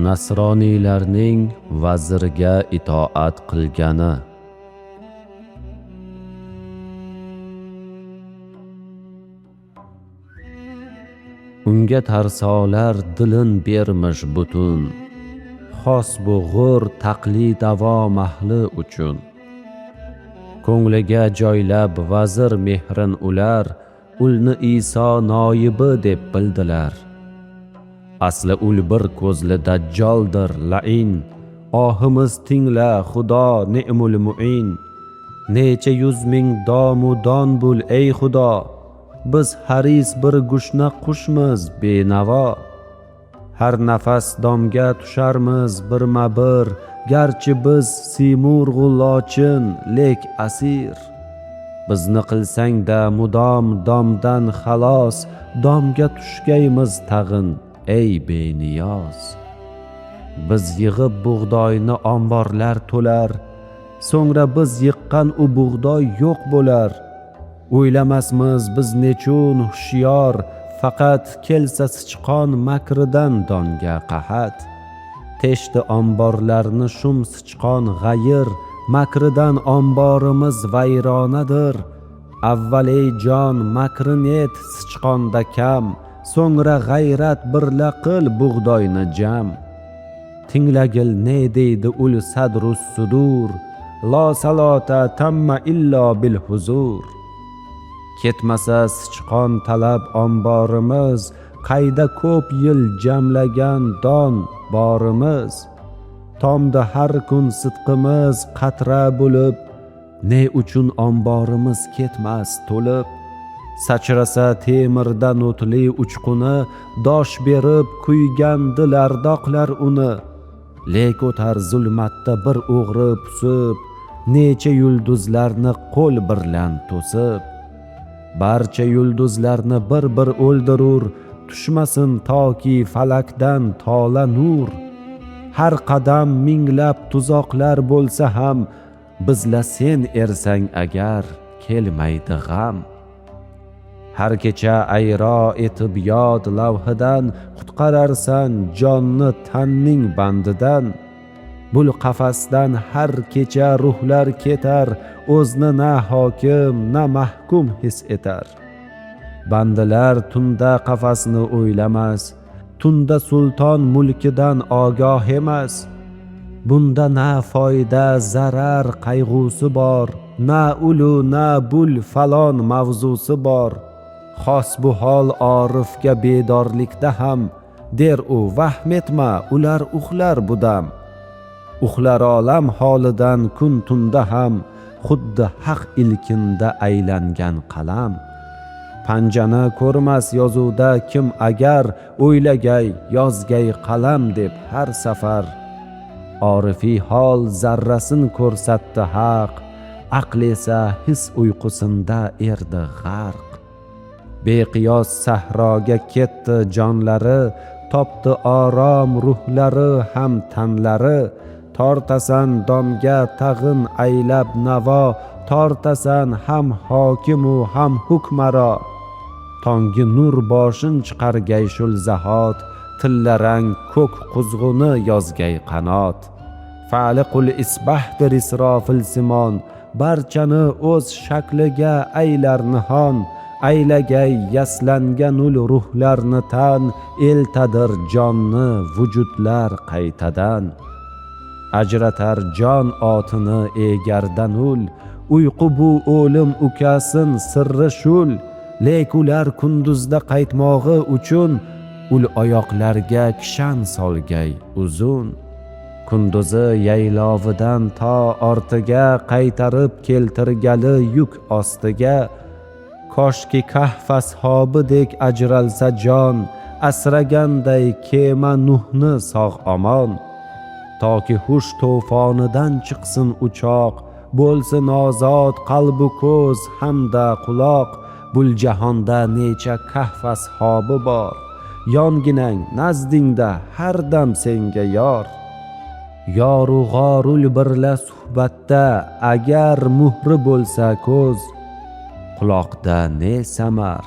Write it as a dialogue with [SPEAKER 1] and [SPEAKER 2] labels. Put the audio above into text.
[SPEAKER 1] Nasroniylarning vazirga itoat qilgani. Unga tarsolar dilin bermish butun, xos bu g'ur taqlid avom ahli uchun. Ko'ngliga joylab vazir mehrin ular, ulni Iso noibi deb bildilar. Asli ul bir ko'zli dajjoldir la'in, ohimiz tingla Xudo ni'mul mu'in. Necha yuz ming domu don bo'l ey Xudo, biz haris bir gushna qushmiz benavo. Har nafas domga tusharmiz birma-bir, garchi biz simurg'u lochin lek asir. Bizni qilsang-da mudom domdan xalos, domga tushgaymiz tag'in ey beniyoz. Biz yig'ib bug'doyni omborlar to'lar, so'ngra biz yiqqan u bug'doy yo'q bo'lar. O'ylamasmiz biz nechun hushyor, faqat kelsa sichqon makridan donga qahat. Teshdi omborlarni shum sichqon g'ayir, makridan omborimiz vayronadir. Avval ey jon makrin et sichqonda kam, so'ngra g'ayrat birla qil bug'doyni jam. Tinglagil ne deydi ul sadrus sudur, lo salota tamma illo bil huzur. Ketmasa sichqon talab omborimiz, qayda ko'p yil jamlagan don borimiz. Tomda har kun sidqimiz qatra bo'lib, ne uchun omborimiz ketmas to'lib. Sachrasa temirdan o'tli uchquni, dosh berib kuygan dil ardoqlar uni. Lek o'tar zulmatda bir o'g'ri pusib, necha yulduzlarni qo'l birlan to'sib. Barcha yulduzlarni bir-bir o'ldirur, tushmasin toki falakdan tola nur. Har qadam minglab tuzoqlar bo'lsa ham, bizla sen ersang agar kelmaydi g'am. Har kecha ayro etib yod lavhidan, qutqararsan jonni tanning bandidan. Bul qafasdan har kecha ruhlar ketar, o'zni na hokim na mahkum his etar. Bandilar tunda qafasni o'ylamas, tunda sulton mulkidan ogoh emas. Bunda na foyda zarar qayg'usi bor, na ulu na bul falon mavzusi bor. Xos bu hol orifga bedorlikda ham, der u vahm etma ular uxlar budam. Uxlar olam holidan kun tunda ham, xuddi haq ilkinda aylangan qalam. Panjani ko'rmas yozuvda kim agar, o'ylagay yozgay qalam deb har safar. Orifiy hol zarrasin ko'rsatdi haq, aql esa his uyqusinda erdi g'arq. Beqiyos sahroga ketdi jonlari, topdi orom ruhlari ham tanlari. Tortasan domga tag'in aylab navo, tortasan ham hokimu ham hukmaro. Tongi nur boshin chiqargay shul zahot, tillarang ko'k quzg'uni yozgay qanot. Faliqul isbahdir Isrofil simon, barchani o'z shakliga aylar nihon. Aylagay yaslanganul ruhlarni tan, eltadir jonni vujudlar qaytadan. Ajratar jon otini egardanul, uyqu bu o'lim ukasin sirri shul. Lek ular kunduzda qaytmog'i uchun, ul oyoqlarga kishan solgay uzun. Kunduzi yaylovidan to ortiga qaytarib keltirgali yuk ostiga. Koshki Kahf ashobidek ajralsa jon, asraganday kema Nuhni sog' omon. Toki hush to'fonidan chiqsin uchoq, bo'lsin ozod qalbu ko'z hamda quloq. Bul jahonda necha kahf ashobi bor, yonginang nazdingda har dam senga yor. Yoru g'orul birla suhbatda agar muhri bo'lsa ko'z, quloqda ne samar.